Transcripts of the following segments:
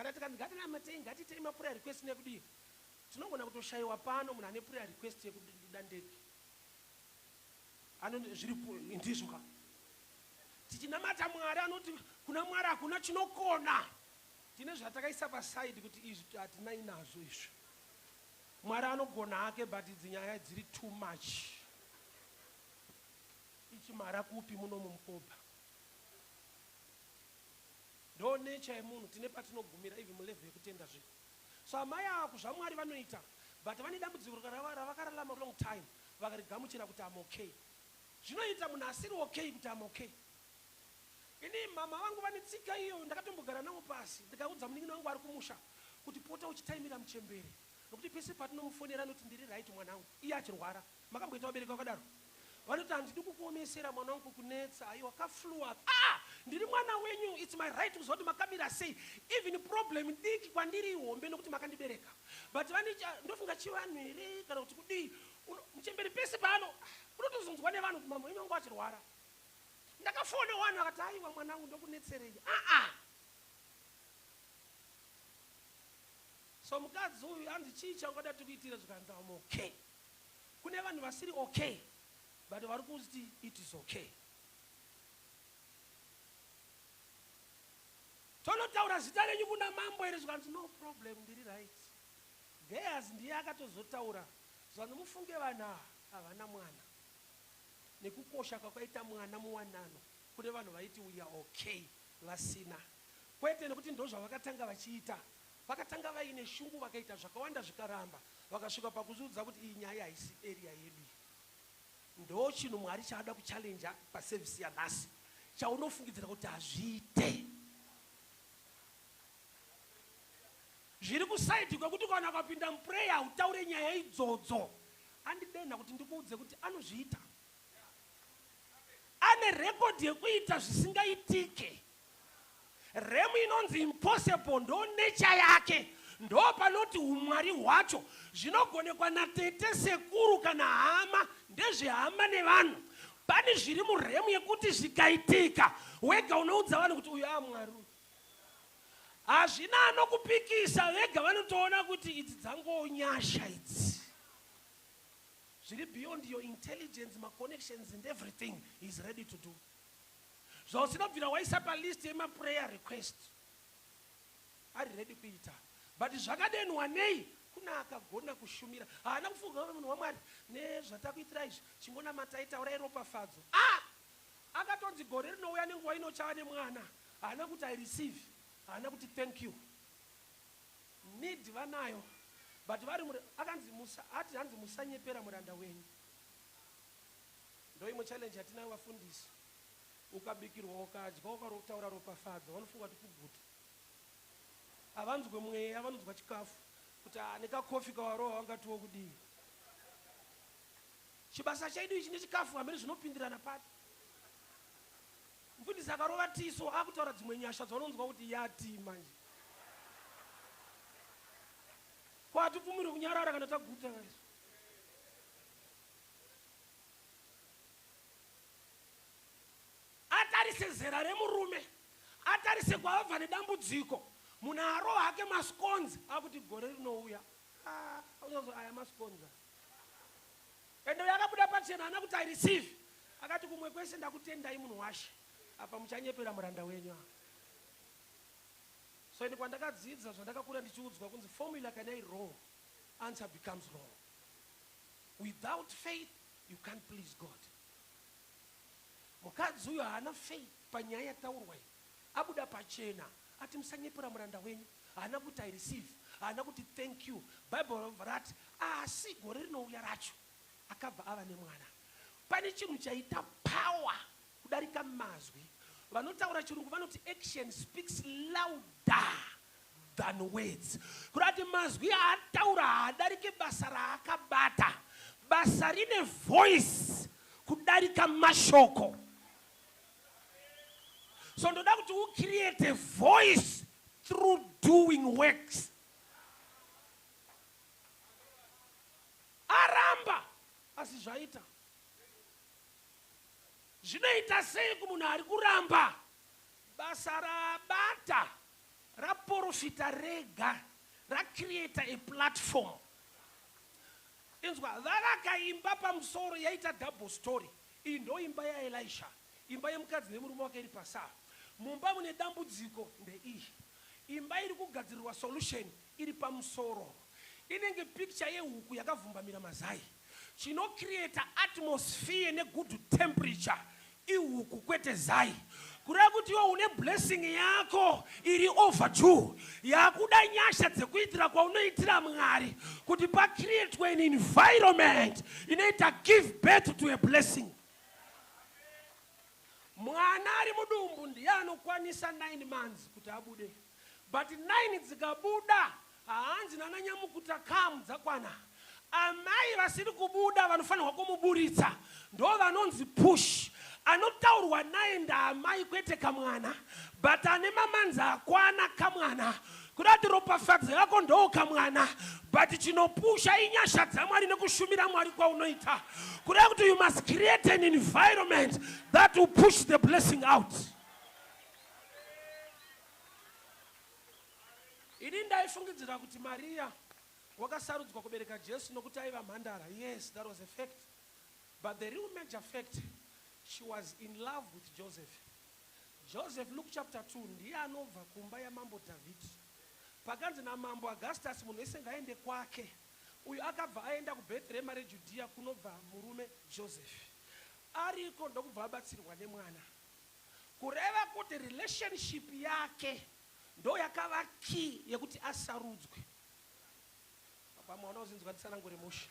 Kana tikanzi ngatinamatei, ngatiitei maprayer request nekudii, tinogona kutoshayiwa pano munhu ane prayer request yekuda ndege. Ano zviri ndizvo ka. Tichinamata Mwari anoti kuna Mwari hakuna chinokona. Tine zvatakaisa paside kuti izvi hatinai nazvo izvi. Mwari anogona hake but idzi nyaya dziri too much. Ichimhara kupi muno mumukobha. Ndo nature yemunhu tine patinogumira even mulevel yekutenda zvinhu. So amai ava kuzvaMwari vanoita but vane dambudziko ravakararama long time vakarigamuchira kuti I'm okay. Zvinoita munhu asiri okay kuti I'm okay. Ini mhamha vangu vane tsika iyo ndakatombogara navo pasi ndikaudza munin'ina wangu ari kumusha kuti pota uchitaimira muchembere nokuti pese patinomufonera anoti ndiri right mwanangu iye achirwara. Makamboita vabereki vakadaro? Vanoti handidi kukuomesera mwana wangu kukunetsa aiwa kaflu aka. Ah! Ndiri mwana wenyu it's my right kuziva kuti makamira sei. Even problem diki kwandiri ihombe nokuti makandibereka. But vane ndofunga chivanhu here kana kuti kudii muchembere pese paano unotozonzwa nevanhu kuti mambo wenyu wangu achirwara. Ndakafona wani akati aiwa mwanangu ndokunetserei. Ah ah. So mukadzi uyu hanzi chii chaungada tikuitire zvikanzi I'm okay. Kune vanhu vasiri okay but vari kuti it is okay. Tonotaura zita renyu kuna mambo here zvikanzi no problem ndiri right. Gehazi ndiye akatozotaura zvikanzi mufunge vanhu ava havana mwana. Nekukosha kwakaita mwana muwanano kune vanhu vaiti we are okay vasina. Kwete nekuti ndozvavakatanga vachiita. Vakatanga vaine shungu vakaita zvakawanda zvikaramba vakasvika pakuzviudza kuti iyi nyaya haisi area yedu iyi. Ndoo chinhu Mwari chaada kuchallenger paservice yanhasi chaunofungidzira kuti hazviite. Zviri kuside kwekuti kana ukapinda muprayer hautaure nyaya idzodzo. Andidenha kuti ndikuudze kuti anozviita. Ane record yekuita zvisingaitike. Remu inonzi impossible ndo nature yake ndo panoti humwari hwacho zvinogonekwa natete sekuru kana hama ndezvehama nevanhu pane zviri muremu yekuti zvikaitika wega unoudza vanhu kuti uyu amwari uyu hazvina anokupikisa vega vanotoona kuti idzi dzangoo nyasha idzi zviri beyond your intelligence maconnections and everything he is ready to do Zvausina kubvira waisa palist yemaprayer request ari ready kuita but zvakadenhwa nei kuna akagona kushumira haana kufunga munhu wamwari nezvatakuitira izvi chingonamatai taurai ropafadzo ah akatonzi gore rinouya nenguva ino chava nemwana haana kuti i receive haana kuti thank you need vanayo but vari akanzi musa ati hanzi musanyepera muranda wenyu Ndoimwe challenge yatinayo vafundisi. Ukabikirwa ukadya ukarotaura ropafadzo vanofunga kuti kuguta. Havanzwe mweya vanonzwa chikafu kuti ah nekakofi kawarova vangatiwo kudii. Chibasa chedu ichi nechikafu hameno zvinopindirana papi. Mfundisi akarova tiso akutaura dzimwe nyasha dzaunonzwa kuti yatii manje. Ko hatibvumirwe kunyarara kana taguta isu. Atarise zera remurume, atarise kwavabva nedambudziko. Munhu arova hake mascones akuti gore rinouya. Ah, unozo aya mascones. Ende uyo akabuda pachena haana kuti I receive. Akati kumwe kwese ndakutendai munhu washe. Apa muchanyepera muranda wenyu apa. So ini kwandakadzidza zvandakakura ndichiudzwa kunzi formula kana iri wrong, answer becomes wrong. Without faith you can't please God. Mukadzi uyo haana faith panyaya yataurwa iyi. Abuda pachena ati musanyepera muranda wenyu. Haana kuti I receive, haana kuti thank you. Bible robva rati asi gore rinouya racho akabva ava nemwana. Pane chinhu chaita power kudarika mazwi. Vanotaura chirungu vanoti action speaks louder than words. Kureva kuti mazwi aataura haadarike basa raakabata. Basa rine voice kudarika mashoko. So ndoda kuti ucreate voice through doing works. Aramba asi zvaita. Zvinoita sei kumunhu ari kuramba basa raabata raporofita? rekuprofita rega racreata a platform. Inzwa, vavaka imba pamusoro yaita double story. Iyi ndo imba yaElisha, imba yemukadzi nemurume wake iri pasaa. Mumba mune dambudziko ndeiyi. Imba iri kugadzirirwa solution iri pamusoro. Inenge picture yehuku yakavhumbamira mazai. Chinocreata atmosphere negood temperature ihuku kwete zai. Kureva kuti iwe une blessing yako iri overdue yakuda nyasha dzekuitira kwaunoitira Mwari kuti pacreatwe an environment inoita give birth to a blessing. Mwana ari mudumbu ndiye anokwanisa 9 months kuti abude, but 9 dzikabuda haanzi nana nyamukuta kamu dzakwana. Amai vasiri kubuda vanofanirwa kumuburitsa ndo vanonzi push. Anotaurwa naye ndaamai kwete kamwana, but ane mamanzi akwana kamwana. Kuda kuti ropafadzo yako ndo kamwana, but chinopusha inyasha dzaMwari nekushumira Mwari kwaunoita. Kuda kuti you must create an environment that will push the blessing out. Ini ndaifungidzira kuti Maria wakasarudzwa kubereka Jesu nokuti aiva mhandara. Yes, that was a fact, but the real major fact, she was in love with Joseph. Joseph, Luke chapter 2, ndiye anobva kumba yamambo Dhavhidhi. Pakanzi namambo Augustus munhu wese ngaende kwake, uyu akabva aenda kuBhetherehema reJudhiya kunobva murume Joseph. Ariko ndokubva abatsirwa nemwana. Kureva kuti relationship yake ndo yakava key yekuti asarudzwe. Pamwe unozinzwa nditsanangure mushe.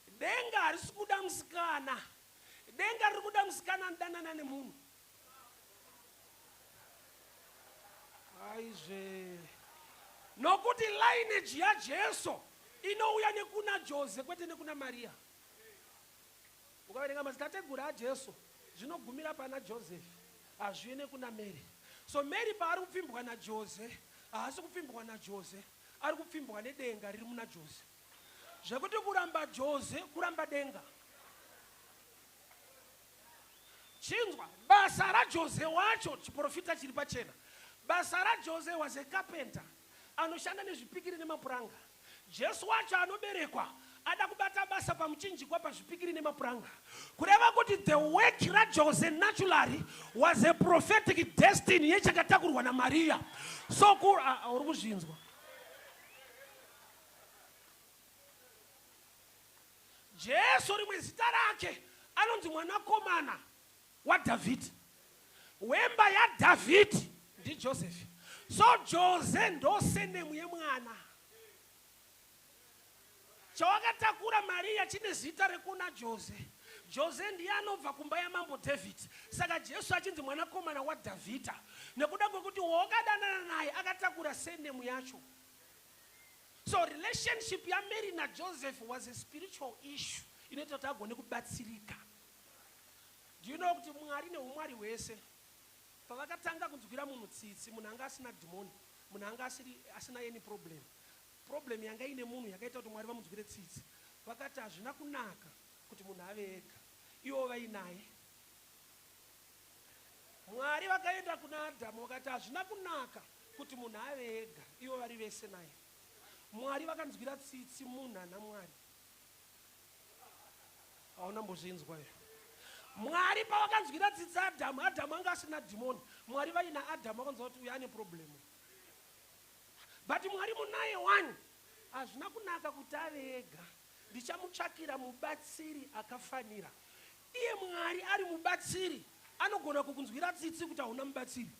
Denga harisi kuda musikana, denga riri kuda musikana anodanana nemunhu. Aizve, nokuti lineage yaJesu inouya nekuna Jose kwete nekuna Maria. Ukaverenga madzitateguru aJesu zvinogumira pana Joseph, hazvive nekuna Mary. So Mary paari kupfimbwa naJose, haasi kupfimbwa naJose, ari kupfimbwa nedenga riri muna Jose. Zvekuti kuramba Jose kuramba denga. Chinzwa, basa raJose wacho, chiprofita chiri pachena. Basa raJose was a carpenter, anoshanda nezvipikiri nemapuranga. Jesu wacho anoberekwa ada kubata basa pamuchinjikwa pazvipikiri nemapuranga. Kureva kuti the work raJose naturally was a prophetic destiny yechakatakurwa naMaria. So uri kuzvinzwa. Jesu rimwe zita rake anonzi mwanakomana waDhavhidhi. Wemba yaDhavhidhi ndiJoseph. So Jose ndo surname yemwana. Chawakatakura Maria chine zita rekuna Jose. Jose ndiye anobva kumba yamambo David. Saka Jesu achinzi mwanakomana waDhavhidha nekuda kwekuti wawakadanana naye akatakura surname yacho. So relationship yaMary naJoseph was a spiritual issue inoita kuti agone kubatsirika. Do you know kuti Mwari neumwari hwese pavakatanga kunzwira munhu tsitsi, munhu anga asina dhimoni, munhu anga asina any problem. Problem yanga ine munhu yakaita kuti Mwari vamunzwire tsitsi. Vakati hazvina kunaka kuti munhu ave ega, ivo vainaye. Mwari vakaenda kuna Adhamu vakati hazvina kunaka kuti munhu ave ega, ivo vari vese naye. Mwari vakanzwira tsitsi munhu ana Mwari. Hauna mbozvinzwa here? Mwari pavakanzwira tsitsi Adhamu, Adhamu anga asina dhimoni. Mwari vaina Adhamu vakanzwa kuti uyu ane problem. But Mwari munaye wani, hazvina kunaka kuti ave ega. Ndichamutsvakira mubatsiri akafanira. Iye Mwari ari mubatsiri, anogona kukunzwira tsitsi kuti hauna mubatsiri.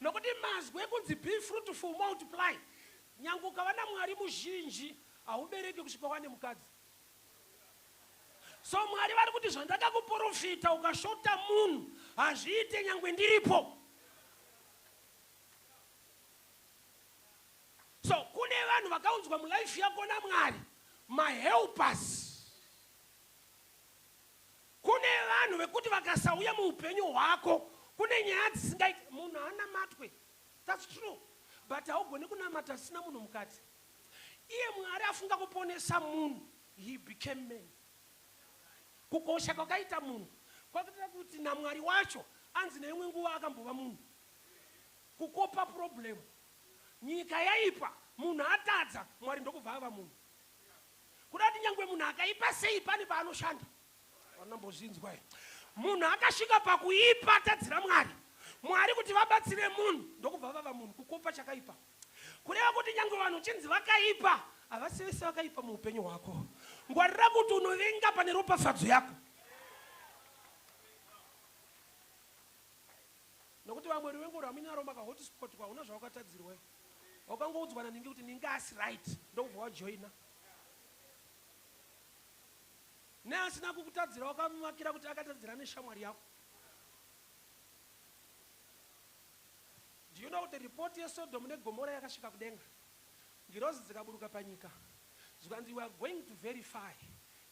Nokuti mazwi ekunzi be fruitful, multiply, nyange ukava naMwari muzhinji haubereki kusvika wane mukadzi. So Mwari vari kuti zvandakakuprofita ukashota munhu hazviite nyangwe ndiripo. So kune vanhu vakaunzwa mulife yako naMwari, mahelpers. Kune vanhu vekuti vakasauya muupenyu hwako kune nyaya dzisingaiti. Munhu haanamatwe, that's true, but haugoni kunamata zvisina munhu mukati. Iye Mwari afunga kuponesa munhu, he became man. Kukosha kwakaita munhu kwakaita kuti naMwari wacho anzi neimwe nguva akambova munhu. Kukopa problem. Nyika yaipa, munhu atadza, Mwari ndokubva ava munhu. Kuda kuti nyangwe munhu akaipa sei pane paanoshanda. Vanambozvinzwa here? Munhu akasvika pakuipa atadzira Mwari. Mwari kuti vabatsire munhu ndokubva vava munhu kukopa chakaipa. Kureva kuti nyangwe vanhu chinzi vakaipa, havasi vese vakaipa muupenyu hwako. Ngwarira kuti unovenga pane ropafadzo yako. Nokuti vamwe ruvengo rwamuinaro makahotspot kwauna zvawakatadzirwa. Wakangoudzwa naningi kuti ningi asi right ndokubva wajoina. Neasina kukutadzira wakamuvakira kuti akatadzira neshamwari yako. Do you know kuti report yeSodom neGomora yakasvika kudenga? Ngirozi dzikaburuka panyika zvikanzi we are going to verify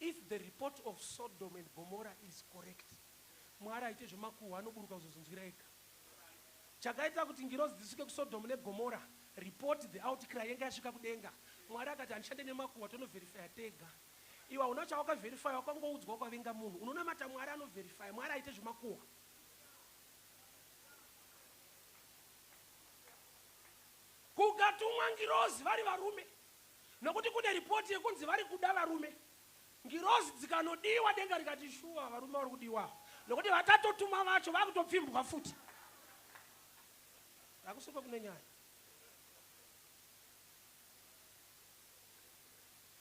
if the report of Sodom and Gomora is correct. Mwari haite zvemakuhwa anoburuka kuzozonzwira ega. Chakaita kuti ngirozi dzisvike kuSodom neGomora report the outcry yanga yasvika kudenga. Mwari akati handishande nemakuhwa tonoverifya tega. Iwe hauna chawakaverifya wakangoudzwa ukavenga munhu. Unonamata Mwari anoverifya. Mwari haite zvemakuhwa. Kukatumwa ngirozi vari varume nokuti kune ripoti yekunzi vari kuda varume. Ngirozi dzikanodiwa denga rikati shuwa varume vari kudiwa nokuti vatatotuma vacho vakutopfimbwa futi. Hakusiko kune nyaya.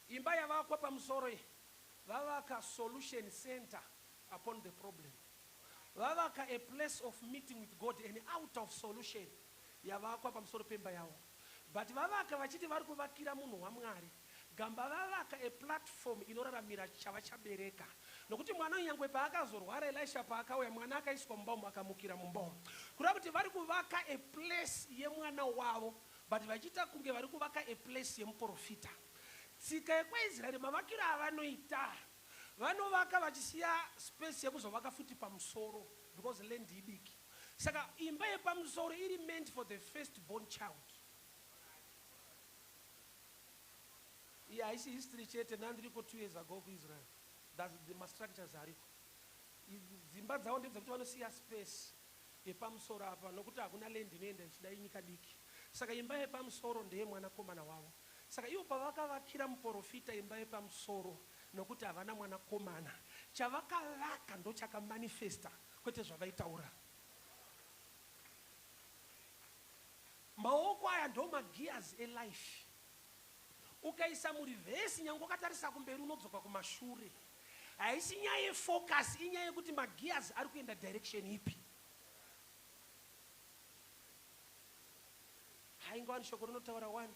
Imba yavakwa pamusoro iyi vavaka solution center upon the problem. Vavaka a place of meeting with God and out of solution yavakwa pamusoro pemba yavo. But vavaka vachiti vari kuvakira munhu waMwari. Gamba vavaka a platform inoraramira chavachabereka. Nokuti mwana nyangwe paakazorwara Elisha paakauya mwana akaiswa mumba umu akamukira mumba umu. Kureva kuti vari kuvaka a place yemwana wavo but vachiita kunge vari kuvaka a place yemuporofita. Tsika yekwaIsraeri mavakiro avanoita Vanovaka vachisiya space yekuzovaka futi pamusoro because land idiki. Saka imba yepamusoro iri meant for the first born child. Iyi haisi history chete, ndandiriko 2 years ago kuIsrael. That's the mastructures ariko. Dzimba dzavo ndedzekuti vanosiya space yepamusoro apa nokuti hakuna land inoenda ichida inyika diki. Saka imba yepamusoro ndeyemwanakomana wavo. Saka ivo pavakavakira muporofita imba yepamusoro nokuti havana mwanakomana, chavakavaka ndochakamanifesta kwete zvavaitaura. Maoko aya ndo magears elife. Ukaisa mureverse nyange wakatarisa kumberi unodzoka kumashure. Haisi nyaya yefocus, inyaya yekuti magears ari kuenda direction ipi. Hainga wani shoko rinotaura wani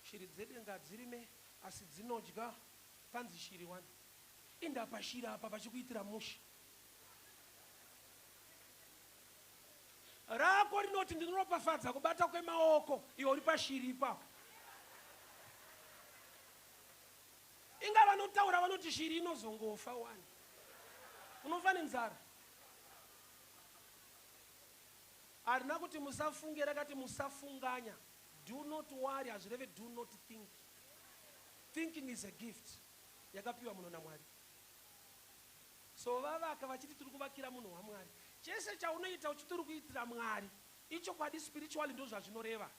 shiri dzedenga hadzirime asi dzinodya panzi shiri wani inda pashiri apa pachikuitira mushe rako rinoti ndinoropafadza kubata kwemaoko iwe uri pashiri ipapo inga vanotaura vanoti shiri inozongofa wani unofa nenzara Harina kuti musafunge rakati musafunganya. Do not worry hazvireve do not think. Thinking is a gift yakapiwa munhu naMwari. So vavaka vachiti tiri kuvakira munhu waMwari. Chese chaunoita uchiti uri kuitira Mwari, ichokwadi spiritually ndozvazvinoreva.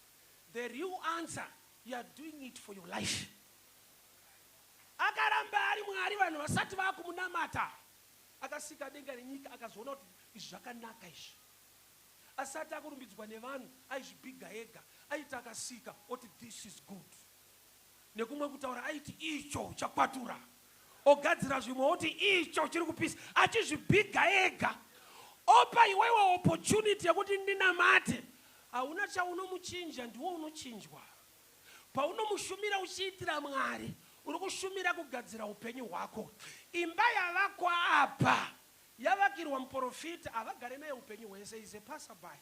The real answer, you are doing it for your life. Akaramba ari Mwari vanhu vasati vakumunamata. Akasika denga nenyika akazoona kuti izvi zvakanaka izvi. Asati akurumbidzwa nevanhu aizvibhiga ega. Aiti akasika oti this is good. Nekumwe kutaura aiti icho chakwatura. Ogadzira zvimwe oti icho chiri kupisa. Achizvibhiga ega. Opa iwewe opportunity yekuti ndinamate. Hauna chaunomuchinja ndiwe unochinjwa. Paunomushumira uchiitira Mwari, uri kushumira kugadzira upenyu hwako. Imba yavakwa apa yavakirwa muporofita, havagare naye upenyu hwese, is a passerby.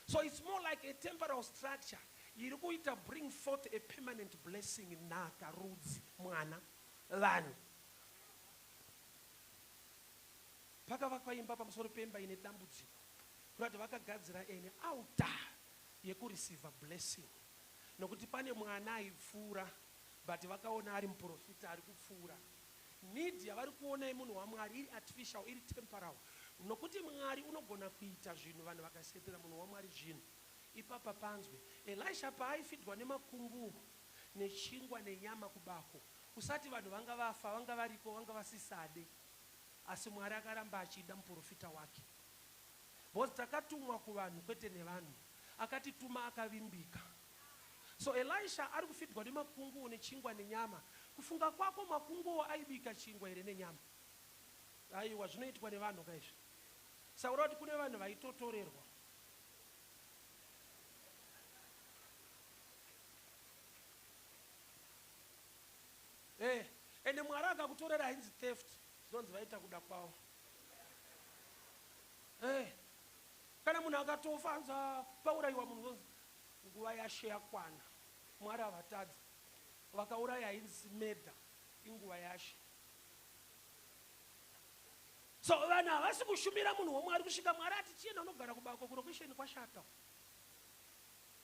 So it's more like a temporal structure iri kuita bring forth a permanent blessing, nhaka, rudzi, mwana, vanhu. Pakavakwa imba pamusoro pemba ine dambudziko, kureva kuti vakagadzira an altar yekureceiver blessing. Nokuti pane mwana aipfuura but vakaona ari muporofita ari kupfuura. Need yavari kuona yemunhu waMwari iri artificial, iri temporal. Nokuti Mwari unogona kuita zvinhu vanhu vakasetera munhu waMwari zvinhu. Ipapa panzwe, Elisha paaifidwa nemakunguo nechingwa nenyama kubako, usati vanhu vanga vafa, vanga variko, vanga vasisade. Asi Mwari akaramba achida muprofita wake. Because takatumwa kuvanhu kwete nevanhu. Akatituma akavimbika. So Elisha ari kufidwa nemakunguo nechingwa nenyama. Kufunga kwako makunguo aibika chingwa here nenyama? Aiwa, zvinoitwa nevanhu ka izvi. Saura kuti kune vanhu vaitotorerwa. Eh, ende Mwari akakutorera hainzi theft, zvinonzi vaita kuda kwavo. Eh, kana munhu akatofa hanzi ah, paurayiwa munhu zvonzi nguva yashe yakwana. Mwari havatadzi. Vakauraya hainzi murder, inguva yashe. So vanhu havasi kushumira munhu womwari kusvika Mwari ati chienda unogara kubako kurokesheni kwashata.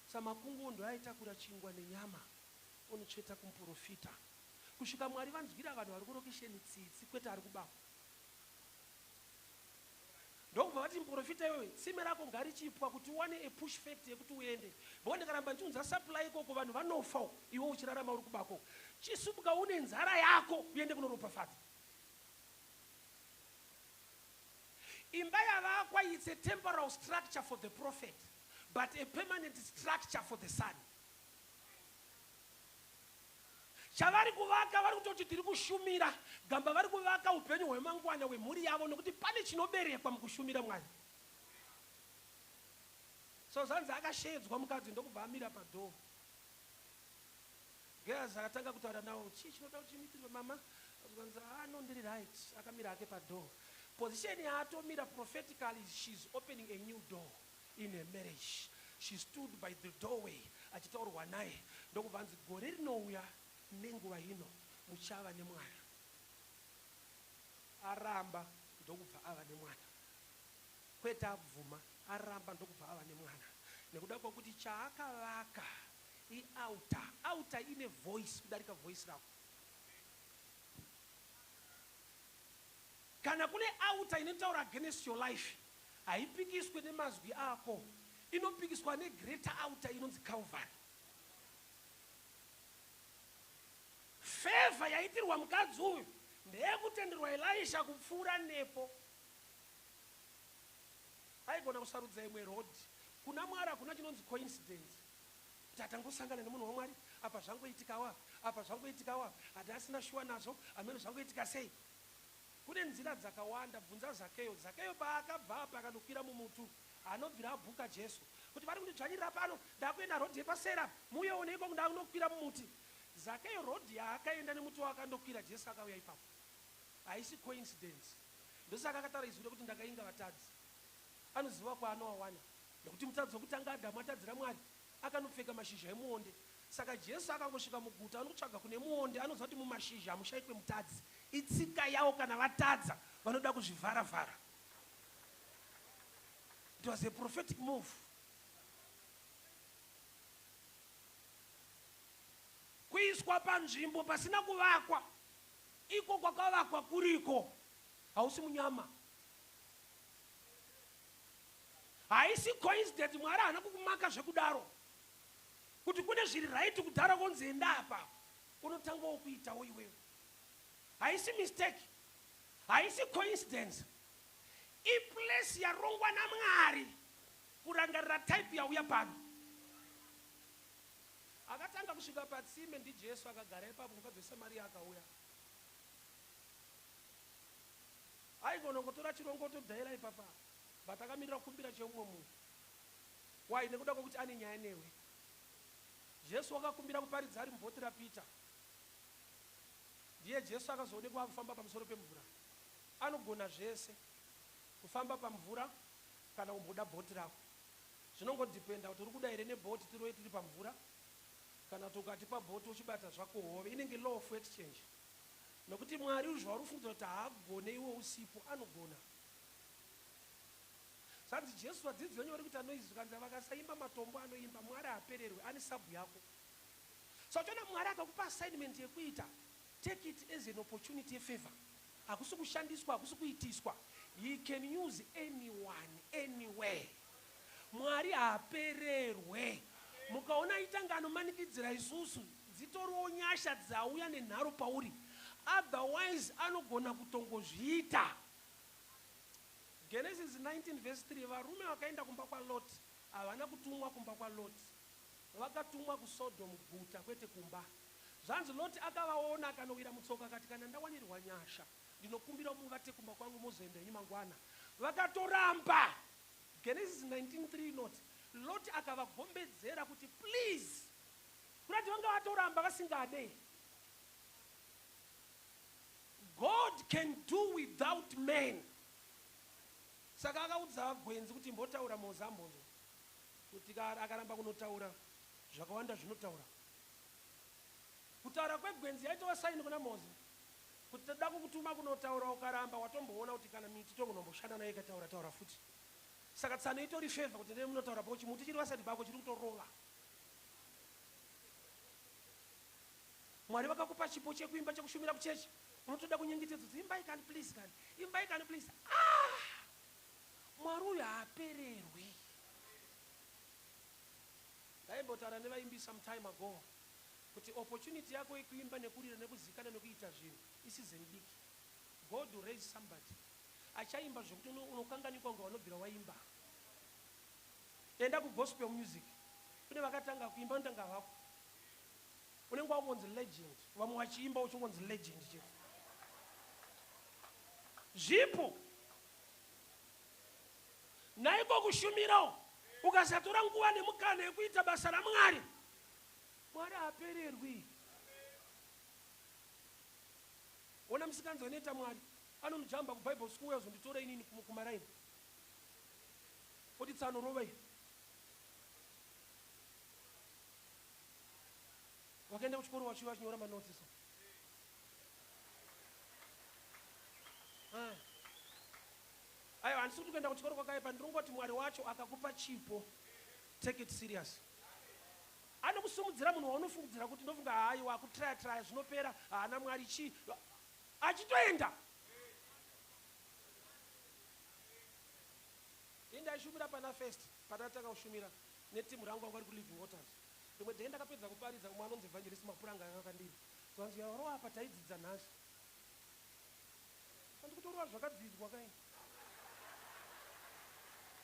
Samakunguwo aitakura chingwa nenyama onotsveta kumuprofita kusvika Mwari vanzwira vanhu vari kurokesheni tsitsi kwete ari kubako. Ndokubva vati muprofita iwewe tsime rako ngarichipwa kuti uwane a push fact yekuti uende. Bho ndikaramba ndichiunza supply ikoko vanhu vanofa iwe uchirarama uri kubako. Chisimuka une nzara yako uende kunoropafadza. Imba yavakwa it's a temporal structure for the prophet but a permanent structure for the son. Chavari kuvaka vari kutoti tiri kushumira gamba, vari kuvaka upenyu hwemangwana hwemhuri yavo nekuti pane chinoberekwa mukushumira Mwari. So zvanzi akasheedzwa mukadzi ndokubva amira padhoo. Gehazi akatanga kutaura nawo, chii chinoda kuti chimuitirwe mama? Zvikanzi ah no ndiri right. Akamira hake padoor. Position yaatomira prophetically she's opening a new door in her marriage. She stood by the doorway achitaurwa naye ndokubva anzi gore rinouya nenguva ino muchava nemwana. Aramba ndokubva ava nemwana. Kwete abvuma, aramba ndokubva ava nemwana. Nekuda kwekuti chaakavaka ialtar. Altar ine voice kudarika voice rako. Kana kune altar inotaura against your life, haipikiswe nemazwi ako. Inopikiswa negreater altar inonzi Calvary. Favor yaitirwa mukadzi uyu ndeyekutenderwa Elisha kupfuura nepo. Aigona kusarudza imwe road. Kuna Mwari hakuna chinonzi coincidence. Kuti atangosangana nemunhu waMwari, apa zvangoitikawo apa, apa zvangoitikawo apa, hati asina shuwa nazvo, ameno zvangoitika sei. Kune nzira dzakawanda, bvunza Zakeyo. Zakeyo paakabva apa akanokwira mumutu, anobvira abhuka Jesu. Kuti vari kundidzvanyirira pano, ndakuenda road yepaseri apa, muuye one ikoko ndakunokwira mumuti. Zakeyo road yaakaenda nemuti waakandokwira, Jesu akauya ipapo. Haisi coincidence. Ndosaka akataura izwi rekuti ndakainga vatadzi. Anoziva kwaanowawana. Nekuti mutadzi wekutanga Adhamu atadzira Mwari, akanopfeka mashizha emuonde. Saka Jesu akangosvika muguta anotsvaga kune muonde, anoziva kuti mumashizha hamushaikwe mutadzi. Itsika yavo kana vatadza vanoda kuzvivhara-vhara. It was a prophetic move. Kuiswa panzvimbo pasina kuvakwa, iko kwakavakwa kuriko, hausi munyama. Haisi coincidence, Mwari haana kukumaka zvekudaro kuti kune zviri right kudhara konzi enda apa unotangawo kuitawo iwewe. Haisi mistake, haisi coincidence, iplace yarongwa naMwari kurangarira type yauya pano. Akatanga kusvika patsime ndiJesu, akagara ipapo, mukadzi weSamaria akauya. Aigona kungotora chirongo otodhaira ipapa but akamirira kukumbira cheumwe munhu. Why? Nekuda kwekuti ane nyaya newe. Jesu wakakumbira kuparidza ari mubhoti raPeter. Ndiye Jesu akazoonekwa akufamba pamusoro pemvura. Anogona zvese. Kufamba pamvura kana kumboda bhoti rako. Zvinongodependa kuti uri kuda here nebhoti tirove tiri pamvura kana kuti ukatipa bhoti uchibata zvako hove. Inenge law of exchange. Nokuti Mwari zvauri kufungidzira kuti haagone iwe usipo, anogona. Zvanzi Jesu vadzidzi venyu vari kuita noise zvikanzi vakasaimba matombo anoimba. Mwari haapererwe, ane sabhu yako. So uchiona Mwari akakupa assignment yekuita, take it as an opportunity yefavor. Hakusi kushandiswa, hakusi kuitiswa. He can use anyone, anywhere. Mwari haapererwe. Mukaona aitanga anomanikidzira isusu, dzitoriwo nyasha dzauya nenharo pauri. Otherwise anogona kutongozviita. Genesis 19 verse 3 varume vakaenda kumba kwaLot havana kutumwa kumba kwaLot. Vakatumwa kuSodom guta kwete kumba. Zvanzi Lot akavaona akanowira mutsoka akati kana ndawanirwa nyasha ndinokumbira muvate kumba kwangu mozoenda henyu mangwana. Vakatoramba. Genesis 19:3 inoti Lot akavagombedzera kuti please kurati vanga vatoramba vasingade. God can do without men. Saka akaudza gwenzi kuti imbotaura Moza ambonzwa kuti akaramba kunotaura zvakawanda zvinotaura. Kutaura kwegwenzi yaitova saini kuna Moza kuti toda kukutuma kunotaura ukaramba watomboona kuti kana miti togonomboshanda nayo ikataura taura futi. Saka tsano itori favor kuti ndee munotaura pako chimuti chiri vasati pako chiri kutorova. Mwari vakakupa chipo chekuimba chekushumira kuchechi unotoda kunyengetedzwa kuti imbai kani please kani imbai kani please ah! Mwari uyu haapererwi. Ndaimbotaura nevaimbi some time ago kuti opportunity yako yekuimba nekurira nekuzikana nekuita zvinhu iseason diki. God will raise somebody achaimba zvekuti unokanganikwa kunge vanobvira waimba. Enda kugospel music kune vakatanga kuimba unotanga hako unenge wakungonzi legend vamwe vachiimba uchingonzi legend chete zvipo naiko kushumirawo ukasatora nguva nemukana yekuita basa ramwari mwari haapererwi ona musikanzi anoita mwari anonojamba kubible school yazonditora inini kumaraini oti tsano rovai vakaenda kuchikoro vachiva vachinyora manotsi so ah. Aiwa handisi kuti kuenda kuchikoro kwakaipa ndinongoti mwari wacho akakupa chipo take it serious anokusimudzira munhu waunofungidzira kuti ndofunga haiwa kutraya traya zvinopera haana mwari chii achitoenda ini ndaishumira pana first patatanga kushumira netimu rangu vanga vari kuliving waters rimwe day ndakapedza kuparidza umwe anonzi evangelist mapuranga akakandiri zvanzi yarova apa taidzidza nhasi andikutorova zvakadzidzwa kai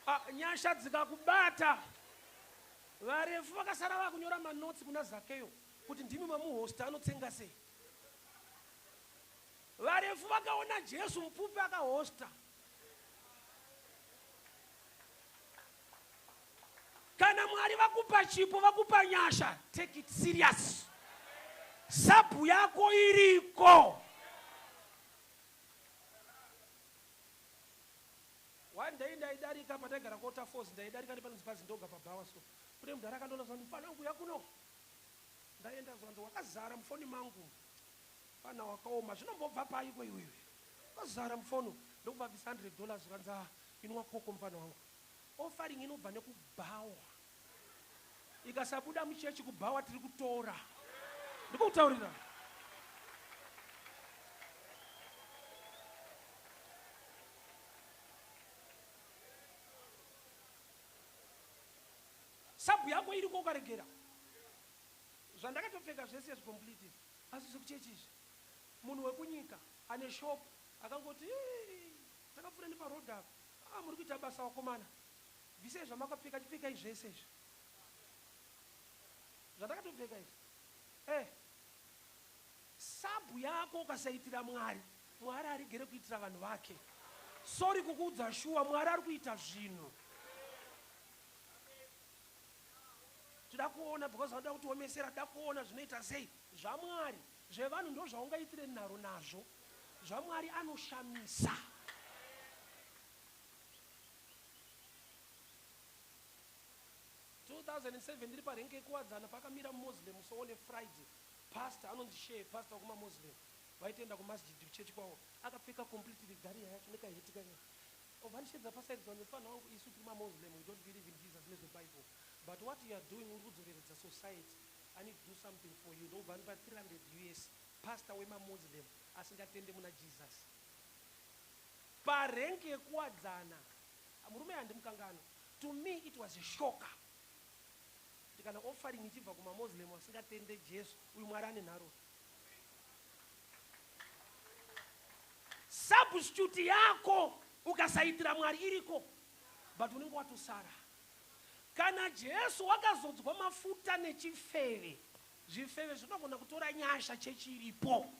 ah, nyasha dzikakubata varefu vakasara vakunyora manotsi kuna zakeyo kuti ndimi mamuhosta anotsenga sei varefu vakaona jesu mupfupi akahosta Kana Mwari vakupa chipo, vakupa nyasha, take it serious. Sabhu yako iriko. One day ndaidarika pataigara kuWater Falls, ndaidarika nepanonzi paZindoga pabhawa so. Kune mudhara akandiona zvanzi mfana wangu uya kuno. Ndaenda zvanzi wakazara mufoni mangu. Fana wakaoma zvinombobva paiko iwewe. Wakazara mufoni ndokubva bvisa 100 dollars zvikanzi ah inwa koko mfana wangu. Offering inobva nekubhawa. Ikasabuda muchechi kubhawa tiri kutora. Ndikutaurira. Sabhu yako iriko ukaregera. Zvandakatopfeka zvese izvi complete izvi. Asi zvekuchechi izvi. Munhu wekunyika ane shop akangoti takapfuura neparoad apa. Ah, muri kuita basa vakomana. Bvisai zvamakapfeka, chipfekai zvese izvi. Zvandakatopfeka izvi. Eh. Sabhu yako ukasaitira Mwari, Mwari arigere kuitira vanhu vake. Sorry kukuudza shuwa, Mwari ari kuita zvinhu. Toda kuona because vanoda kutiomesera, toda kuona zvinoita sei. ZvaMwari, zvevanhu ndozvaungaitire nharo nazvo. ZvaMwari anoshamisa. 2007 ndiri parenke yekuwadzana pakamira muMuslim so on a Friday pastor anonzi Shee pastor wekumaMuslim vaitoenda kumasjid kuchechi kwavo akapfeka complete regalia yacho nekaheti kake obva andishedza paside zvanzi mfana wangu isu tiri maMuslim we don't believe in Jesus nezveBible but what you are doing uri kudzoreredza society I need to do something for you ndokubva andipa 300 us pastor wemaMuslim asingatende muna Jesus parank yekuwadzana murume handimukanganwa. To me it was a shocker. Kuti kana offering ichibva kumaMuslim asingatende Jesu, uyu Mwari ane nharo. Substitute yako ukasaitira Mwari iriko, but unenge watosara. Kana Jesu wakazodzwa mafuta nechifeve, zvifeve zvinogona kutora nyasha chechi iripo.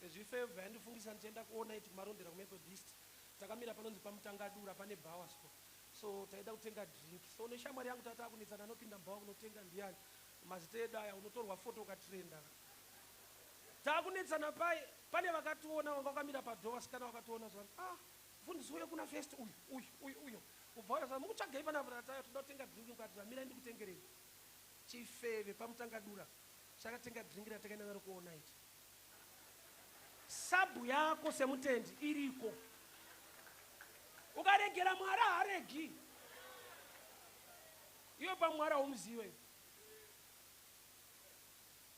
Zvifeve yandifungisa ndichienda kuona iti kumarondera kuMethodist. Takamira panonzi paMutangadura pane bhawa so. So taida kutenga drink. So neshamwari yangu tata kunetsana anopinda mubhawa kunotenga ndiyani. Mazita edu aya unotorwa foto ukatrenda. Takunetsana pai pane vakationa vanga vakamira padhoo vasikana vakationa zvanzi ah mfundisi uyo kuna first uyu uyu uyu uyo. Ubva uya zvanzi mukutsvagei panapa tatayo toda kutenga drink mukati zvamirai ndikutengerei. Chifeve paMutangadura chakatenga drink ratakaenda naro kuona iti. Sabhu yako semutendi iriko. Ukaregera Mwari haaregi. Iwe paMwari haumuzive.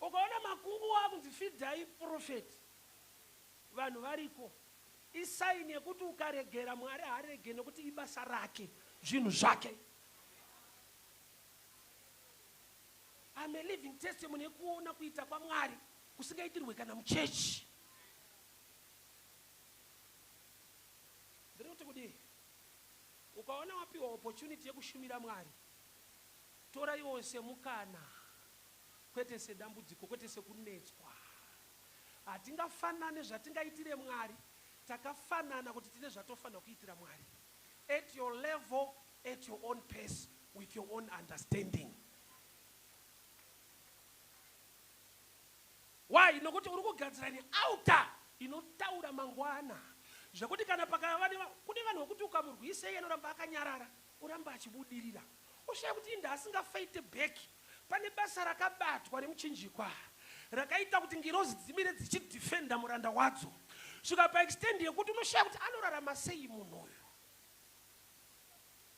Ukaona makungu wakunzi fidhai prophet vanhu variko isaini yekuti ukaregera Mwari haarege nekuti ibasa rake zvinhu zvake. I'm a living testimony yekuona kuita kwaMwari kusingaitirwe kana muchechi. Ndiri kuti kudii? Ukaona wapiwa opportunity yekushumira Mwari, tora iwo semukana, kwete sedambudziko, kwete sekunetswa. Hatingafanane zvatingaitire Mwari, takafanana kuti tine zvatofanira kuitira Mwari. At your level, at your own pace, with your own understanding. Why? Nokuti uri kugadzira nealtar inotaura mangwana zvekuti kana pakava kune vanhu vekuti ukamurwisa iye anoramba akanyarara oramba achibudirira oshaya kuti inda asingafaite back. Pane basa rakabatwa remuchinjikwa rakaita kuti ngirozi dzimire dzichidefenda muranda wadzo svika paextend yekuti unoshaya kuti anorarama sei munhu uyu.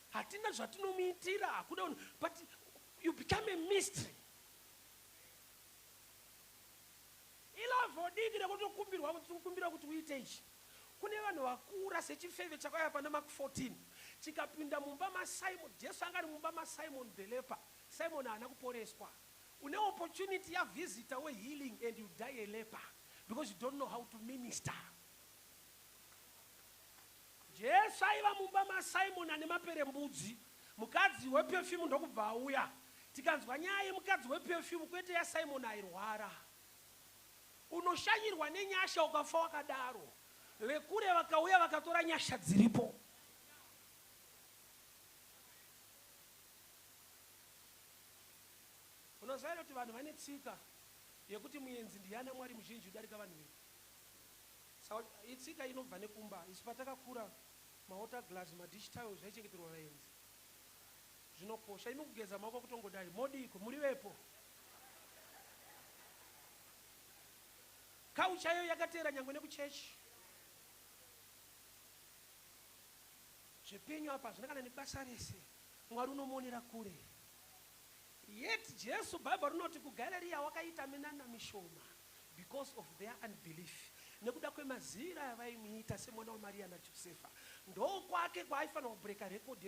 Hatina zvatinomuitira, hakuna, but you become a mystery. Ilavho diki rekutokumbirwa kuti tikukumbira kuti uite ichi. Kune vanhu vakura sechifeve chakauya pana Mark 14 chikapinda mumba maSimon. Jesu anga ari mumba maSimon the leper. Simon haana kuporeswa. Une opportunity yavisitor wehealing and you die a leper because you don't know how to minister. Jesu aiva mumba maSimon ane maperembudzi. Mukadzi weperfume ndokubva auya. Tikanzwa nyaya yemukadzi weperfume kwete yaSimon airwara. Unoshanyirwa nenyasha ukafa wakadaro. Vekure vakauya vakatora nyasha dziripo. Unoziva here kuti vanhu vane tsika yekuti muenzi ndiyana Mwari muzhinji kudarika vanhu vedu? Saka itsika inobva nekumba. Isu patakakura mawater glass, madish towel zvaichengeterwa vaenzi. Zvinokosha. Imi kugeza maoko kutongodai. Modiiko? Muri vepo. Kaucha iyoyo yakateera nyangwe nekuchechi. Zvepenyu apa hazvina kana nebasa rese. Mwari unomuonera kure. Yet Jesu Bible rinoti kuGalirea wakaita minana mishoma because of their unbelief. Nekuda kwemaziviro avaimuita semwana waMaria naJosefa. Ndokwake kwaaifanira kubreka record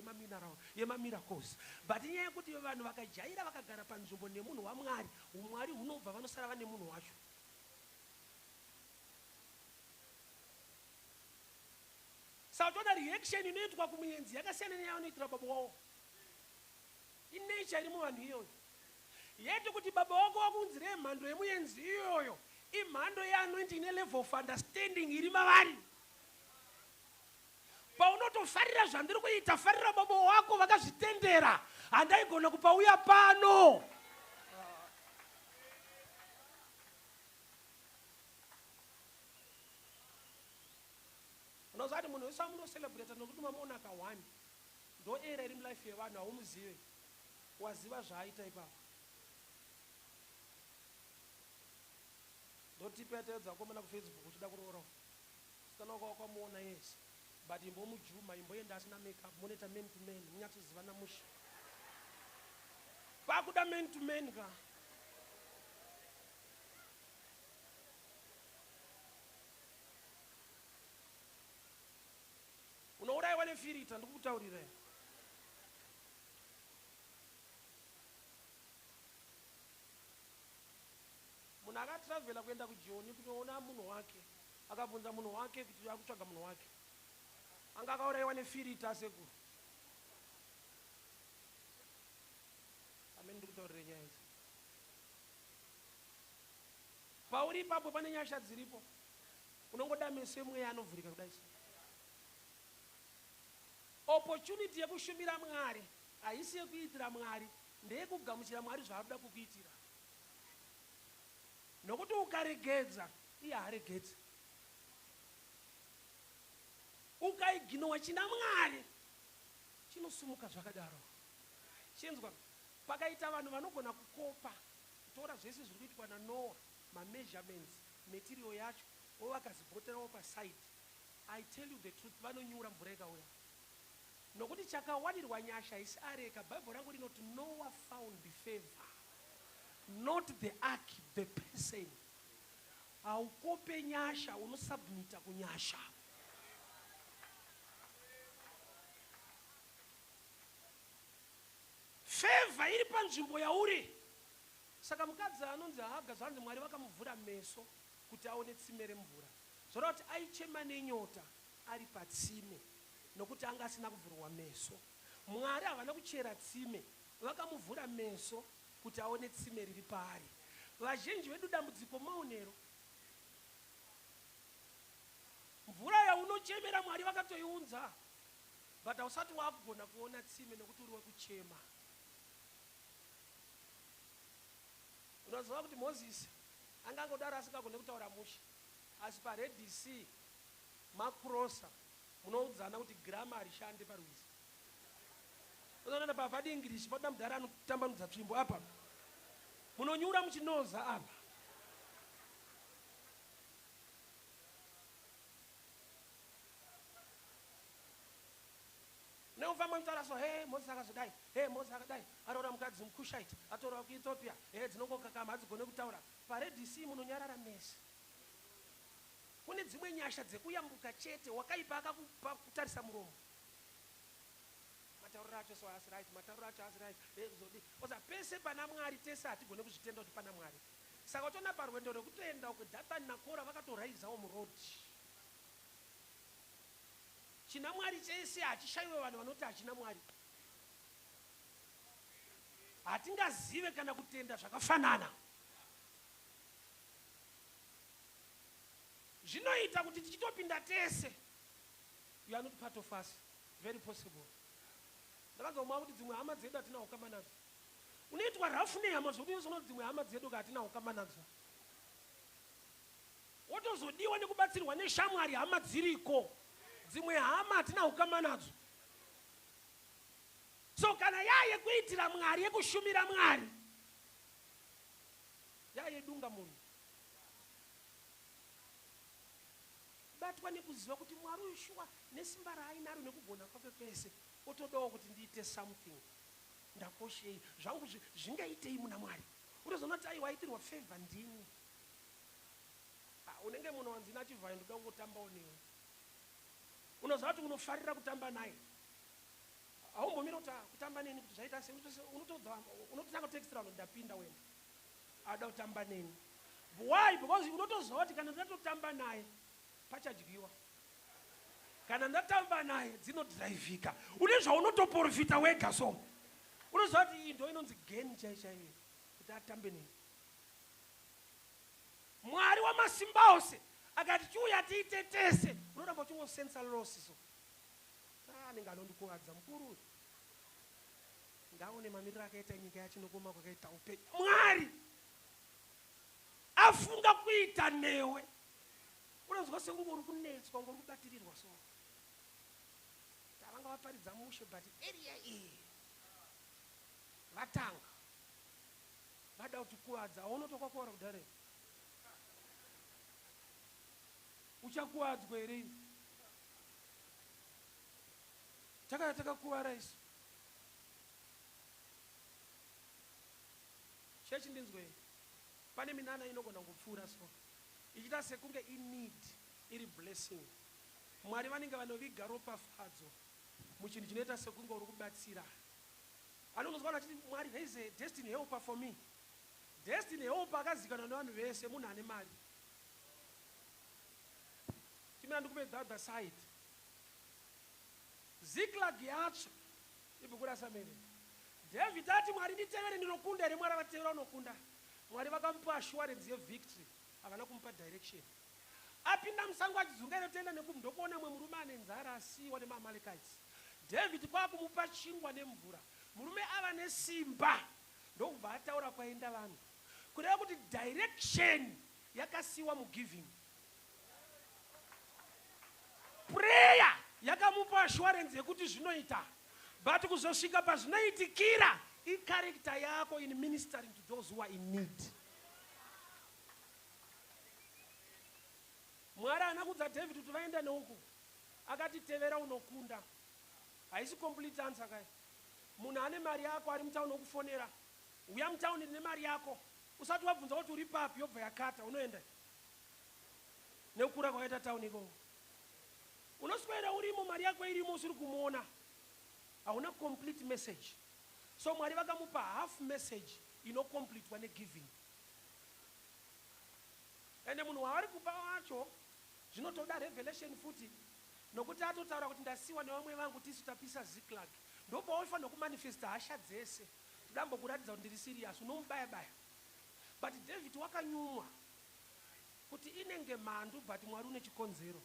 yemamiracles. But inyaya yekuti vanhu vakajaira vakagara panzvimbo nemunhu waMwari, umwari hunobva vanosara vane munhu wacho. Saka toona reaction inoitwa kumuenzi yakasiyana neyavanoitira baba wavo. Inature iri muvanhu iyoyo. Yet kuti baba wako wakuunzirei mhando yemuenzi iyoyo, imhando yeanointing ine level of understanding iri mavari. Paunotofarira zvandiri kuita, farira baba wako vakazvitendera. Handaigona kupauya pano. Unoziva kuti munhu wese wamunocelebrata nokuti mamuona ka one ndo era iri mulife yevanhu haumuzive waziva zvaaita ipapo. Ndotipi yataedza vakomana kuFacebook uchida kuroora musikana wako wakamuona yes but imbomujuma imboenda asina makeup monoita man to man munyatsozivana mushe. Pakuda man to man ka. Akaurayiwa nefirita ndikukutaurirai. Munhu akatravhela kuenda kuJoni kunoona munhu wake akabvunza munhu wake kuti akutsvaga munhu wake. Anga akaurayiwa nefirita asekuru. Amen ndikutaurire nyaya idzi. Pauri ipapo pane nyasha dziripo. Unongoda meso emweya anovhurika kudai so. Opportunity yekushumira Mwari haisi yekuitira Mwari, ndeyekugamuchira Mwari zvaari kuda kukuitira. Nokuti ukaregedza, iye haaregedzi. Ukaiginowa china Mwari, chinosumuka zvakadaro. Chinzwa, pakaita vanhu vanogona kukopa, kutora zvese zviri kuitwa naNoah, mameasurements, material yacho, vovaka zibhoti ravo paside. I tell you the truth, vanonyura mvura ikauya. Nokuti chakawanirwa nyasha haisi areka. Bible rangu rinoti Noah found favor. Not the ark, the person. Haukope nyasha, unosubmita kunyasha. Favor iri panzvimbo yauri. Saka mukadzi anonzi Haga zvanzi Mwari vakamuvhura meso kuti aone tsime remvura. Zvoreva kuti aichema nenyota ari patsime nokuti anga asina kuvhurwa meso. Mwari havana kuchera tsime, vakamuvhura meso kuti aone tsime riri paari. Vazhinji vedu dambudziko maonero. Mvura yaunochemera Mwari vakatoiunza but hausati waakugona kuona tsime nekuti uri wekuchema. Unoziva kuti Mozisi angangodaro asingagone kutaura mushe asi paRed Sea makurosa munoudzana kuti grammar harishande parwizi. Unoona pa padi English poda mudhara anotambanudza tsvimbo apa. Munonyura muchinoza apa. Neufamba mutaura so he Moses akazodai he Moses akadai aroora mukadzi muCushite atorwa kuEthiopia he dzinongokakama hadzigone kutaura paRed Sea munonyarara mese. Kune dzimwe nyasha dzekuyambuka chete wakaipa akakupa kutarisa muromo. Matauriro acho so haasi right, matauriro acho haasi right. Eh, zodi. Oza pese pana Mwari tese hatigone kuzvitenda kuti pana Mwari. Saka utoona parwendo rwekutoenda uko Dathan naKora vakatoraizawo muroad. China Mwari chese hachishaiwe vanhu vanoti hachina Mwari. Hatingazive kana kutenda zvakafanana. Zvinoita kuti tichitopinda tese. You are not part of us. Very possible. Ndakanzwa mwa kuti dzimwe hama dzedu hatina ukama nadzo. Unoitwa rafu nehama zvokuti unozoona kuti dzimwe hama dzedu ka hatina ukama nadzo. Wotozodiwa nekubatsirwa neshamwari hama dziriko. Dzimwe hama hatina ukama nadzo. So kana yayekuitira Mwari yekushumira Mwari yayedunga munhu batwa nekuziva kuti Mwari uyu shuwa nesimba raainaro nekugona kwake kwese otodawo kuti ndiite something ndakoshei zvangu zvingaitei muna Mwari utozoona kuti aiwa aitirwa favor ndini. Ah, unenge munhu wanzi nachivhayo ndoda kungotambawo newe unoziva kuti unofarira kutamba naye haumbomira kuti ah, kutamba neni kuti zvaita sei unototanga kutextira vanhu ndapinda wena ada kutamba neni why because unotoziva kuti kana ndatotamba naye pachadyiwa kana ndatamba naye dzinodhiraivhika une zvaunotoprofita wega so unoziva kuti iyi ndo inonzi geni chai chaiyo kuti atambe neni Mwari wamasimbaose akati chiuya tiite tese unoramba uchingosensa loss so ah, anenge anondikuvadza mukuru uyu ngaone mamiriro akaita nyika yacho nekuoma kwakaita upenyu mwari afunga kuita newe unonzwa sekunge uri kunetswa unge uri kubatirirwa so tavanga vaparidza mushe but area iyi vatanga Vada kutikuvadza hauna kuti wakakuvara kudhara here? Uchakuvadzwa here iwe? Takaya takakuvara isu. Chechi ndinzwei. Pane minana inogona kungopfuura so. Ichiita sekunge ineed iri blessing. Mwari vanenge vanoviga ropafadzo. Muchinhu chinoita sekunge uri kubatsira. Anonzwa vanhu vachiti Mwari there is a destiny helper for me. Destiny helper akazikanwa nevanhu vese munhu ane mari. Chimira ndikupe the other side. Ziklag yatsva ibhuku raSamueri. David ati Mwari nditevere ndinokunda here Mwari avatevera unokunda. Mwari vakamupa assurance yevictory havana kumupa direction. Apinda musango achidzungaira toenda nekumhu ndokuona mumwe murume ane nzara asiiwa nemaAmalekites. David kwakumupa chingwa nemvura. Murume ava nesimba ndokubva ataura kwaenda vanhu. Kureva kuti direction yakasiiwa mugiving. Prayer yakamupa assurance yekuti zvinoita but kuzosvika pazvinoitikira icharacter yako in ministering to those who are in need. Mwari haana kuudza David kuti vaenda neuku. Akati tevera unokunda. Haisi complete answer kai. Munhu ane mari yako ari mutown okufonera. Uya mutown ndine mari yako. Usati wabvunza kuti uri papi yobva yakata unoenda. Nekukura kwakaita town ikoko. Unoswera urimo mari yako irimo usiri kumuona. Hauna complete message. So Mwari vakamupa half message inocompletwa negiving. Ende munhu wavari kupa wacho zvinotoda revelation futi nokuti atotaura kuti ndasiwa nevamwe vangu tisu tapisa Ziklag. Ndopaunofanirwa kumanifesta hasha dzese. Toda mbokuratidza kuti ndiri serious unomubaya baya. But David wakanyumwa kuti inenge mhandu but Mwari une chikonzero.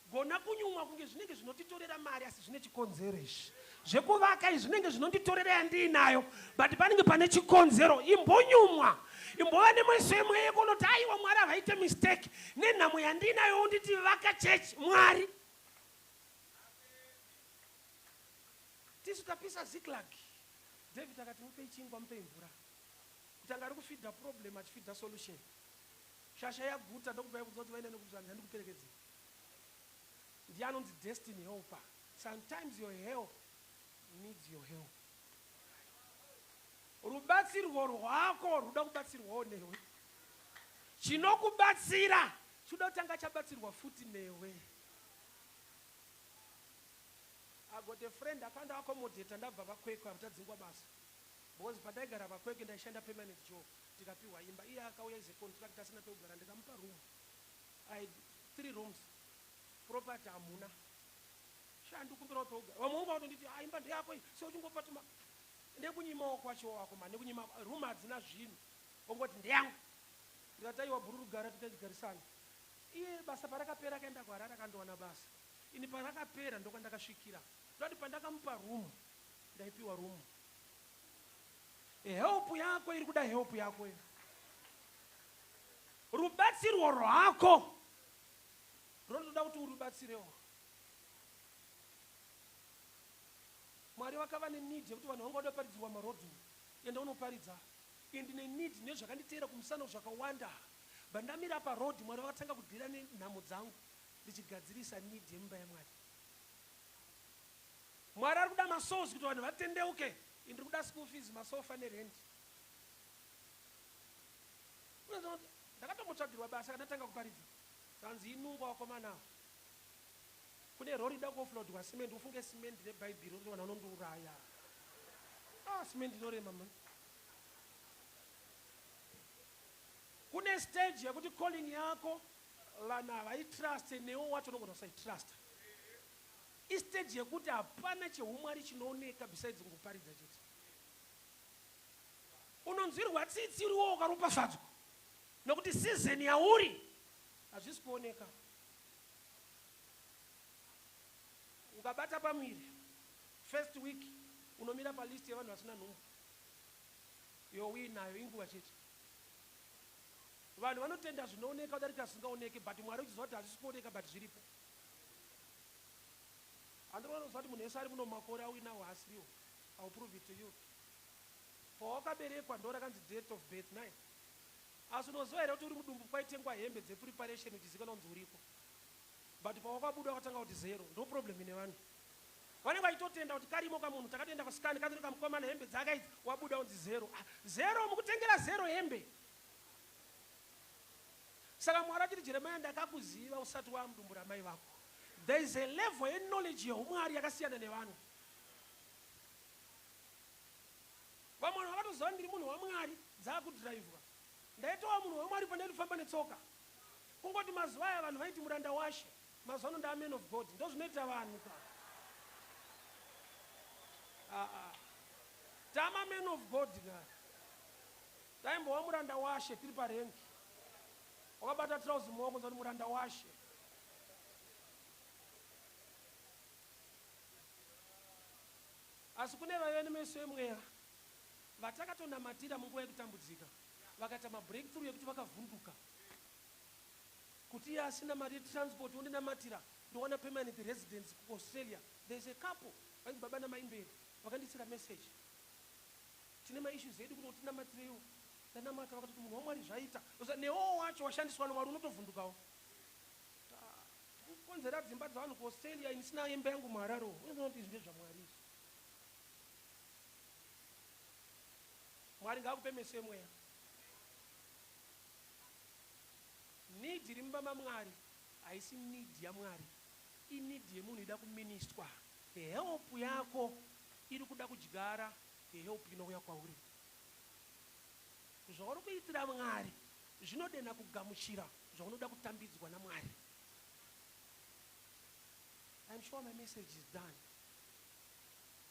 Gona kunyumwa kunge zvinenge zvinotitorera mari asi zvine chikonzero izvi. Zvekuvaka izvi zvinenge zvinonditorera yandiinayo but panenge pane chikonzero. Imbonyumwa. Imbova nemeso emweya yekunoti aiwa Mwari havaite mistake nenhamo yandiinayo unditi vaka church Mwari. Tisu tapisa Ziklag. David akati mupei chingwa mupei mvura. Kutanga ari kufidha problem achifidha solution. Shasha yaguta ndokubva yakuudza kuti vaenda nekudzvanza ndikuperekedze. Ndiye anonzi destiny helper. Sometimes your help needs your help. Rubatsirwo rwako ruda kubatsirwawo newe. Chinokubatsira chinoda kutanga chabatsirwa futi newe. I got a friend akanda accommodate ndabva vakwekwe tadzingwa basa. Because pandaigara pakwekwe ndaishanda permanent job. Tikapiwa imba iye akauya as a contractor asina pekugara ndikamupa room. I three rooms. Property hamuna. Sha ndikumbirawo pekugara. Vamwe vangu vakatonditi ah imba ndeyako iyi. So uchingopa tuma nekunyimawo kwacho wako ma nekunyima room hadzina zvinhu. Ongoti ndeyangu. Ndikati aiwa bhururu gara titachigarisana. Iye basa parakapera akaenda kuHarare akandowana basa. Ini parakapera ndokwandakasvikira. Ndoti pandakamupa room ndaipiwa room. Help yako iri kuda help yako iyo. Rubatsirwo rwako runotoda kuti urubatsirewo. Mwari vakava neneed yekuti vanhu vanga vada kuparidzirwa marodhi. Enda unoparidza. Ini ndine need nezvakanditeera kumusana zvakawanda. Bandamira paroad Mwari vakatanga kudhira nenhamo dzangu ndichigadzirisa need yemumba yaMwari. Mwari ari kuda masouls kuti vanhu vatendeuke. Ini ndiri kuda school fees, masofa nerent. Ndakatombotsvagirwa basa kana tanga kuparidza. Zvanzi inungwa wakomana ava. Kune rori ida kuoffloadwa cement, ufunge cement nebhaibhiri kuti vanhu vanondiuraya. Ah, cement inorema man. Kune stage yekuti calling yako vanhu havaitrust newe wacho unogona kusaitrust. Istage yekuti hapana chehumwari chinooneka besides kungoparidza chete. Unonzwirwa tsitsi uriwo wakaropafadzwa nokuti season yauri hazvisi kuoneka. Ukabata pamuviri first week unomira palist yevanhu vasina nhumbu. Youinayo inguva chete. Vanhu vanotenda zvinooneka kudarika zvisingaoneki but Mwari uchiziva kuti hazvisi kuoneka but zviripo. Andinoona kuti munhu wese ari muno mumakore auinawo haasiriwo. I will prove it to you. Pawakaberekwa ndo rakanzi date of birth nai. Asi unoziva here kuti uri mudumbu kwaitengwa hembe dzepreparation uchizikanwa kunzi uriko. But pawakabuda wakatanga kuti zero. Ndo problem ine vanhu. Vanenge vachitotenda kuti karimo kamunhu takatoenda kusikani katori kamukomana hembe dzake idzi wabuda unzi zero. Ah, zero mukutengera zero hembe. Saka Mwari achiti Jeremiah ndakakuziva usati wamudumbu ramai vako. There is a level yeknowledge yeumwari yakasiyana nevanhu. Vamwe vanhu vakatoziva ndiri munhu waMwari dzaakudhiraivhwa. Ndaitova munhu waMwari pandaitofamba netsoka. Kungoti mazuva aya vanhu vaiti muranda waShe. Mazuva ano ndaa man of God. Ndozvinoita vanhu ka. Ah ah. Tama man of God ka. Taimbova muranda waShe tiri parenki. Wakabata trouse mumaoko unzwa kuti muranda waShe. Asi kune vaive nemeso emweya vatakatonamatira munguva yekutambudzika vakaita mabreakthrough ekuti vakavhunduka kuti iye asina mari yetransport wondinamatira ndowana permanent residence kuAustralia. There is a couple vainzi baba namai Mberi vakandiisira message tine maissues edu kuno tinamatireiwo. Ndanamata vakatoti munhu waMwari zvaita. Newewo wacho washandiswa naMwari unotovhundukawo. Kukonzera dzimba dzavanhu kuAustralia ini ndisina imba yangu muHarare umu. Unozoona kuti izvi ndezvaMwari izvi. Mwari ngaakupe meso emweya. Need iri mumba maMwari haisi need yaMwari. Ineed yemunhu ida kuministwa. Help yako iri kuda kudyara help inouya kwauri. Zvauri kuitira Mwari zvinodenha kugamuchira zvaunoda kutambidzwa naMwari. I'm sure my message is done.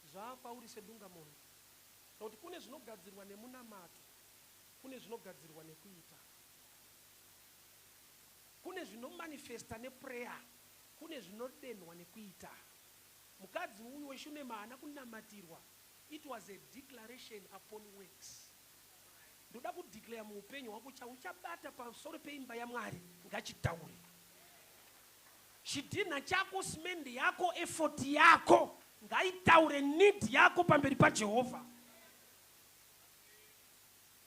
Zvakwauri sedungamunhu. Nokuti kune zvinogadzirwa nemunamato, kune zvinogadzirwa nekuita. Kune zvinomanifesta neprayer, kune zvinodenhwa nekuita. Mukadzi uyu weShunema haana kunamatirwa, it was a declaration upon works. Ndoda kudeclare muupenyu hwako chauchabata pamusoro peimba yaMwari ngachitaure. Chidhinha chako, simende yako, effort yako ngaitaure need yako pamberi paJehovha.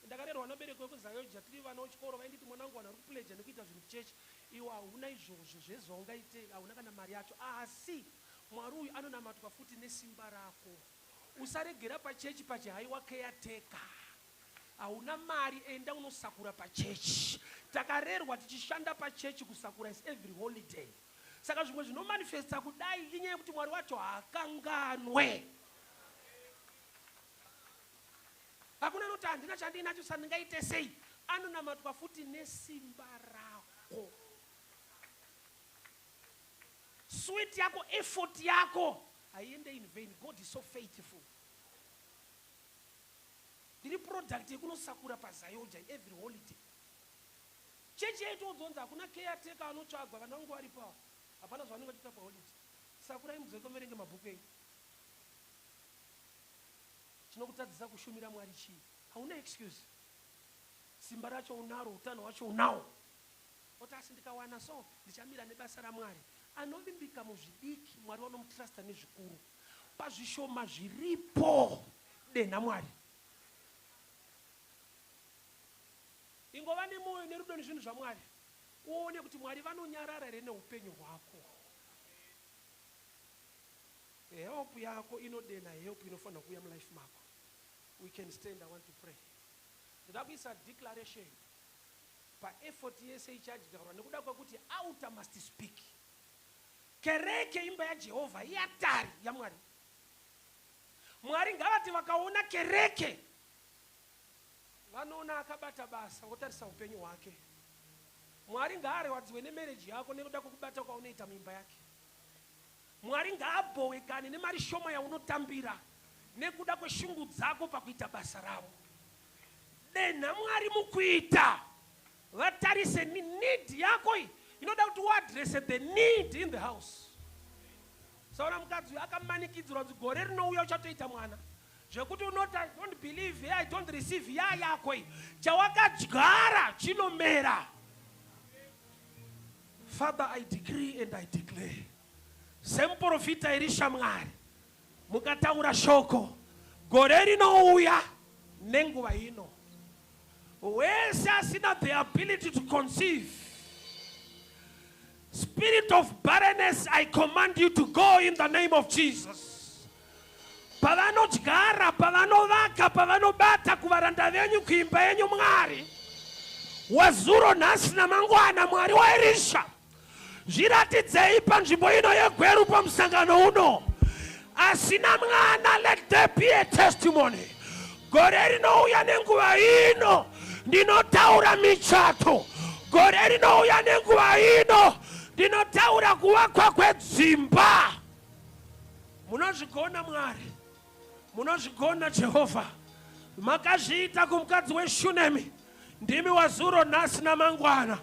Ndakarerwa nabereki wekuZayoja tiri vana wechikoro vainditi mwanangu vanhu vari kupledger nekuita zvinhu kuchechi iwe hauna izvozvo zvese zvaungaite hauna kana mari yacho asi Mwari uyu anonamatwa futi nesimba rako. Usaregera pachechi pachihaiwa caretaker. Hauna mari enda unosakura pachechi. Takarerwa tichishanda pachechi kusakura is every holiday. Saka zvimwe zvinomanifesta kudai inyaya yekuti Mwari wacho haakanganwe. Hakuna anoti handina chandiinacho sandingaite sei. Anonamatwa futi nesimba rako. Sweat yako, effort yako haiende in vain. God is so faithful. Ndiri product yekunosakura paZayoja every holiday. Chechi yaitoudzonzi hakuna caretaker anotsvagwa, vana vangu varipo ava. Hapana zvavanenge vachiita paholiday. Sakurai mudzoke muverenge mabhuku enyu. Chinokutadzisa kushumira Mwari chii? Hauna excuse. Simba racho unaro, utano hwacho unawo. Oti asi ndikawana so ndichamira nebasa raMwari. Anovimbika muzvidiki Mwari vanomutrasta nezvikuru. Pazvishoma zviripo denha Mwari. Ingova nemoyo nerudo nezvinhu zvaMwari uone kuti Mwari vanonyarara here neupenyu hwako. Help yako inodenha help inofanirwa kuuya mulife mako. We can stand, I want to pray. Ndoda kuisa declaration paeffort yese ichadyarwa nekuda kwekuti altar must speak. Kereke imba yaJehovha iatari yaMwari. Mwari ngavati vakaona kereke vanoona akabata basa votarisa upenyu hwake. Mwari ngaarwadziwe nemarriage yako nekuda kwekubata kwaunoita muimba yake. Mwari ngaabhowekane nemari shoma yaunotambira nekuda kweshungu dzako pakuita basa ravo. Denha Mwari mukuita vatarise need yako iyi inoda kuti uadrese the need in the house. Saona mukadzi uyu akamanikidzirwa kunzi gore rinouya uchatoita mwana zvekuti unoti I don't believe, I don't receive ya yako iyi. Chawakadyara chinomera. Father, I decree and I declare semuprofita Erisha Mwari mukataura shoko gore rinouya nenguva ino wese asina the ability to conceive spirit of barrenness I command you to go in the name of Jesus pavanodyara pavanovaka pavanobata kuvaranda venyu kuimba yenyu Mwari wazuro nhasi namangwana Mwari waErisha. Zviratidzei panzvimbo ino yeGweru pamusangano uno. Asina mwana, let there be a testimony. Gore rinouya nenguva ino ndinotaura michato. Gore rinouya nenguva ino ndinotaura kuvakwa kwedzimba. Munozvigona Mwari. Munozvigona Jehovha. Makazviita kumukadzi weShunemi. Ndimi wazuro nhasi namangwana.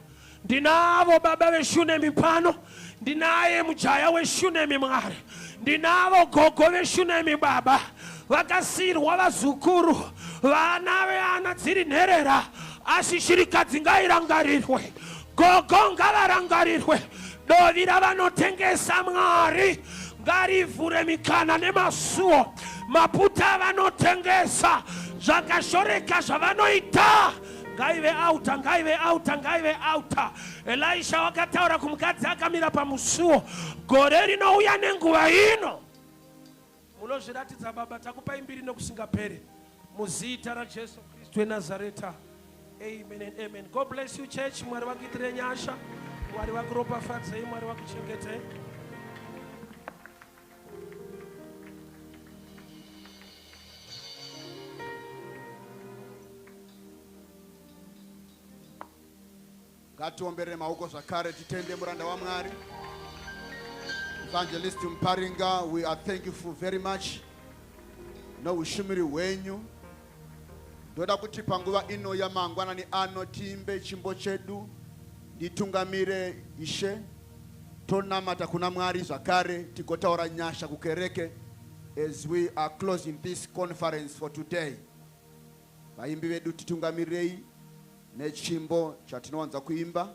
Ndinavo baba veShunemi pano. Ndinaye mujaya weShunemi Mwari. Ndinavo gogo veShunemi baba. Vakasiirwa vazukuru, vana veana dziri nherera, asi shirikadzi ngairangarirwe. Gogo ngavarangarirwe. Dovi ravanotengesa Mwari ngarivhure mikana nemasuo. Maputa avanotengesa zvakashoreka zvavanoita ngaive auta, ngaive auta, ngaive auta. Elisha wakataura kumukadzi akamira pamusuo, gore rinouya nenguva ino Munozviratidza Baba, takupai mbiri nokusingaperi muzita raJesu Kristu weNazareta. Amen and amen. God bless you church. Mwari vakuitire nyasha. Mwari vakuropafadzei, Mwari vakuchengetei. Ngatiomberere maoko zvakare titende muranda waMwari. Evangelist Muparinga, we are thankful very much noushumiri hwenyu. Ndoda kuti panguva ino yamangwanani ano tiimbe chimbo chedu nditungamire Ishe tonamata kuna Mwari zvakare tigotaura nyasha kukereke as we are closing this conference for today. Vaimbi vedu titungamirirei nechimbo chatinowanza kuimba.